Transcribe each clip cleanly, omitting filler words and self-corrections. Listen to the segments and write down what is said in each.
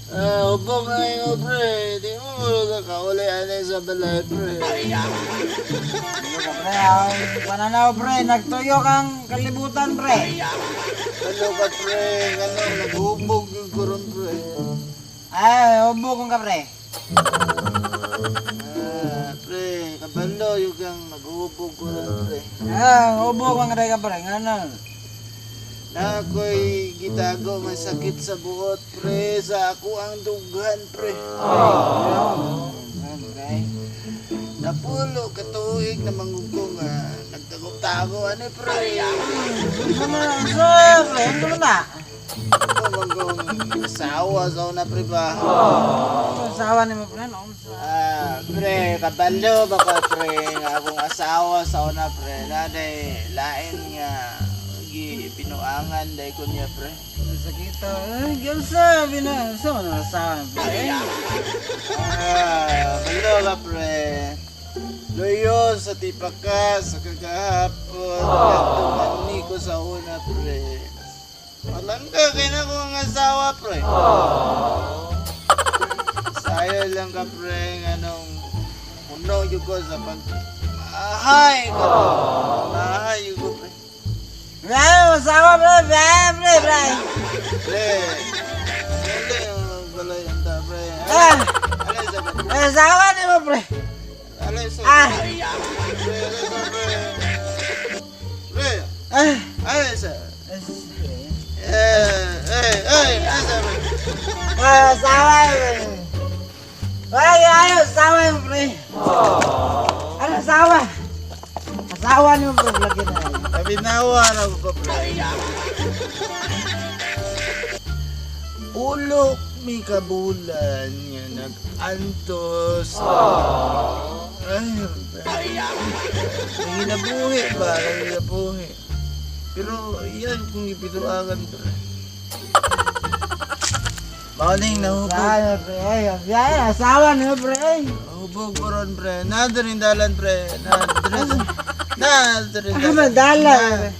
Ah, ubog na yun, pre. Di mo mo kauli anay sa balay, pre. Pre, ang pananaw pre, nagtuyo kang kalibutan pre. Ano ka, pre? Ano, naghubog yung kuron, pre. Ay, ubo kong ka pre. Ah, pre, kabalo yung kang naghubog kuron, pre. Ah, ubo kong ka pre, ngano? Na ako'y gitago may sakit sa buot, pre. Sa ako ang dughan, pre. Oh. Pre. Napulo katuig na manggugong nga nagtagong-tago ano pre. Ano mo na, so, pre, ano mo na? Ako manggong asawa sa una pre ba. Asawa ni mo pre, no? Ah, pre, kabalo ba ka pre nga akong asawa sa una pre. Naday lain nga gi pinuangan day ko niya pre. Sakit. Ay, gyud sa bina, sa mo na asawa pre. Ah, kabalo ka pre. Luyo sa tipaka sa kagahapon kadtungan ni ko sa una pre. Palangga kay na ko ang asawa pre. Sayo lang ka pre nga nung puno yun ko sa pag ahay ka. Ahay yun ko pre. Pre, asawa pre, pre, pre, pre. Pre. Hindi yung balay ang ta pre. Ah, Alay sa pre. asawa ni mo pre. Alay sa Ah. pre. Alay sa pre. Pre. Ah, Alay sa. Eh, eh, eh, alay sa pre. ah, asawa pre. Wala kayo, asawa mo pre. Ano asawa? Asawa ni mo pre, lagi na. Kabinawa na ko pre. Pulok mi kabulan nga nag-antos. Ay, nanginabuhi ba? Nanginabuhi. Pero yan kung ipituangan pre. Mauning nahubog. Asawa pre, ay, ay, asawa ni mo pre. Nahubog ko ron pre. Nadarin dalan pre. Nadarin. Nadarin Ano ba dalan?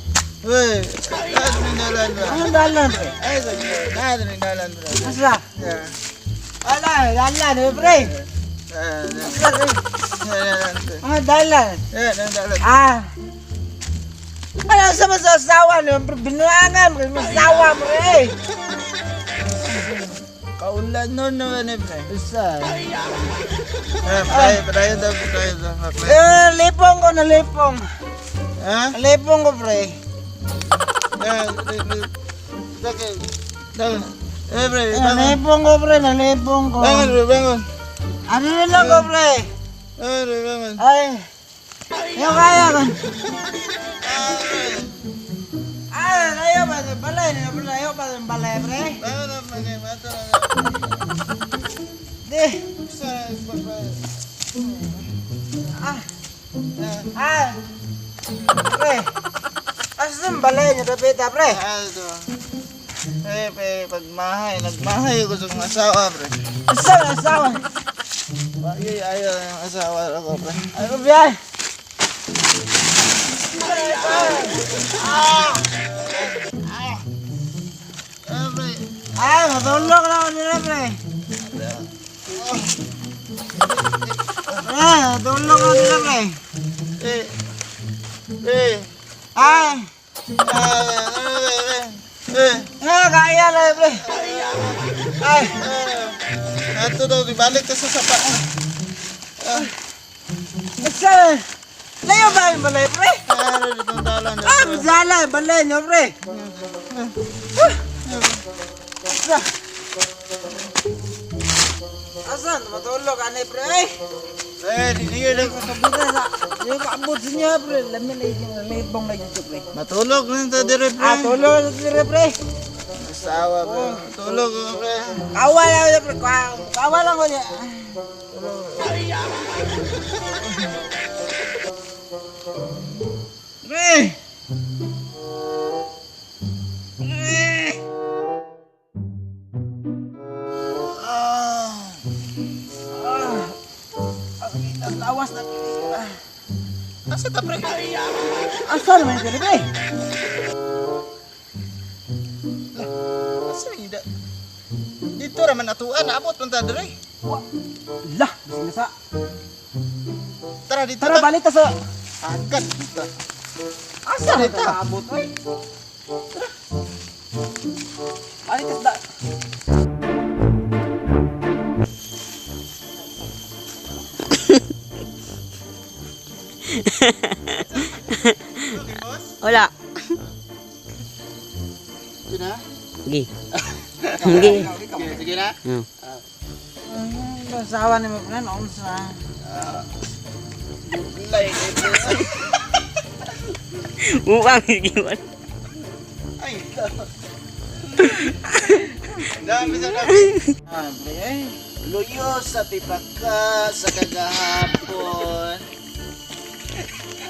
Uy, nadarin dalan pre. Ano dalan pre? Ay, sige. Nadarin dalan pre. Asa? Yeah. Wala, dalan ni mo pre. Ah, Asa pre? dalan pre. Ano dalan? Eh, dalan. Ah. Ano sa mas asawa ni mo pre? Binuangan pre, asawa pre. Kaulan nun naman eh, pre. Asa? Ah, pre, pre, daw, pre, daw, pre. Eh, lipong ko na lipong. Ha? Lipong ko pre. Eh, pre, pre. Dake. Dake. Eh, pre, Eh, bangon. nalipong ko pre, nalipong ko. Bangon, pre, bangon. Ano na lang ko pre? Bangon, pre, bangon. Ay. Yung kaya ko. Ah, pre. Ay, ayaw ba? Balay, balay, ayaw ba yung balay pre? Bangon na, pre, mato na. Di. Sa, pre. Ah, Ah, ah. Pre. Asa yung balay niyo, Pepita, pre? ah, ito. Eh, pre, pagmahay, nagmahay ko sa kong asawa, pre. Asa, asawa. Bagay, ayaw ng asawa ako, pre. Ano ba? Ah, pre. Ay, matulog na ako nila, pre. Pre, matulog ako nila, pre. Eh, eh. Ay, Ah, eh, eh, eh. ah, kaya na, pre. Ay, Ah, ato daw, ibalik ka sa sapa. Ah, asa. Layo ba yung balay, pre? ah, dito dalan. Ah, masala, balay niyo, pre. Asa. Asa, matulog, anay, pre. Ay. Eh, dili lang. Kabita sa, yung kaabot sa inyo, pre. Lamin na yung libong na dito, pre. Matulog lang ta dire, pre. Ah, tulog sa dire, pre. Asawa, pre. Matulog ko, pre. Kawa lang ko, pre. Kawa lang ko niya. Pre! Asa naman ito, pre? Asa ni da? Dito ra man atuan, naabot man ta diri. Wa. Lah, bising nasa. Tara dito. Tara, ta. balik ta sa. Agad dito. Asa na Dito. ito naabot, oy? Tara. Balik ta sa da. Okay, boss. Wala. Sige na. Sige. Sige. Sige, sige na. Asawa ni mo pre, noon sa. Like ito. Mukhang giwan. Ay. Dami sa dami. Ah, pre, eh. Luyo sa tipaka sa kagahapon.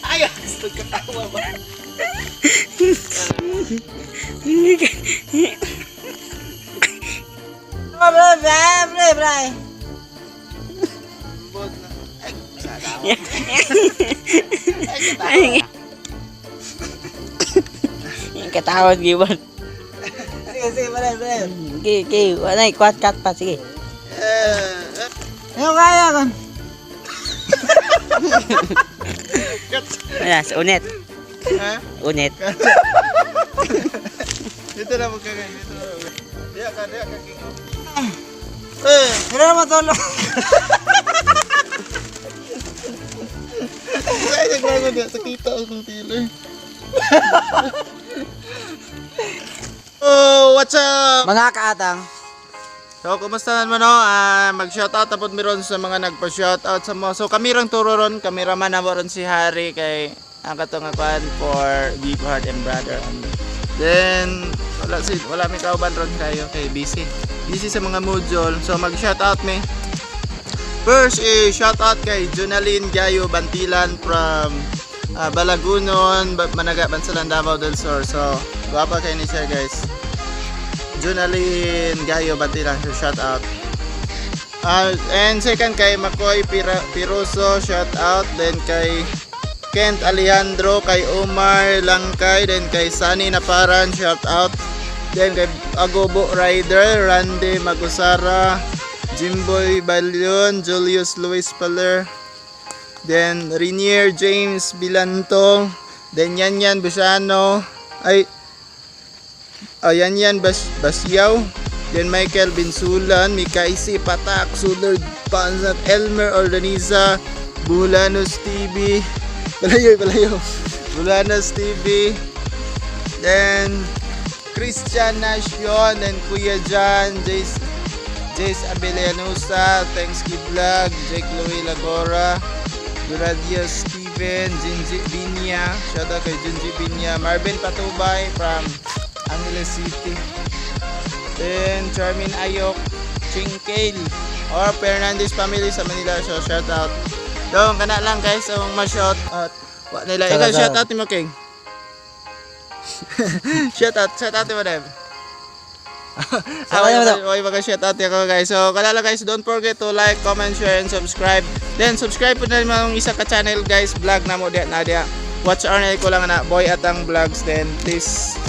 Ay, gusto katawa ba? Pre, pre, pre, pre. Ambot na. Ay, sada ako. Ay, katawa. Katawad giwan. Sige, sige, pre, pre. Sige, sige. Wala, cut cut pa. Sige. Eh, Yung kaya kon. Wala, sa unet. ha? Unet. Dito na magkagay. Dito na. Diya ka, diya ka, Kiko. Eh, Pero matulog. ay, naglago diya. Sakita akong tilo. Oh, what's up? Mga kaatang. So, kumusta naman no? Ah, mag-shoutout tapos meron sa mga nagpa-shoutout sa mo. So, kami rang turo ron, kameraman na ron si Harry kay ang katong kuan for Big Heart and Brother. And then, wala mi kauban ron kayo kay busy. Busy sa mga module. So, mag-shoutout mi. First is shoutout kay Junalyn Gayo Bantilan from Balagunon, Managa, Bansalan, Davao del Sur. So, gwapa kay ni siya, guys. Junalyn Gayo Bantilan, so shout out. And second kay Makoy Piroso, shout out. Then kay Kent Alejandro, kay Omar Langkay, then kay Sunny Naparan, shout out. Then kay Agobo Rider, Randy Magusara, Jimboy Balyon, Julius Luis Paler, then Renier James Bilanto, then Yanyan Busano, ay Ayan yan, Basyaw. Then Michael Binsulan, Mikaisi Patak, Suler Panzat, Elmer Ordaniza, Bulanos TV. Palayo, palayo. Bulanos TV. Then Christian Nacion, then Kuya John, Jace, Jace Abelianusa, Thanks Kid Vlog, Jake Louis Lagora, Duradio Steven, Jinji Binya, shout out kay Jinji Binya, Marvin Patubay from Angeles City. Then Charmin Ayok, Chingkale, or Fernandez family sa Manila, so shout out. Dong, kana lang guys, ang ma-shout out. Wa nila, ikaw shout out ni mo, King. Shout out ni mo, Dev. Salamat. Okay, okay, shout out ako, guys. So, kalala guys, don't forget to like, comment, share, and subscribe. Then, subscribe po na naman ang isa ka channel guys, vlog na mo diya na diya. Watch our ko lang na Boy Atang Vlogs. Then, please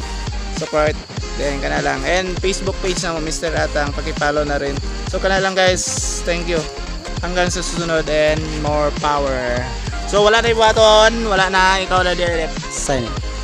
support. Then, kana lang. And Facebook page na mo, Mr. Atang, paki-follow na rin. So, kana lang guys, thank you. Hanggang sa susunod and more power. So, wala na yung button. Wala na. Ikaw na direct. Sign.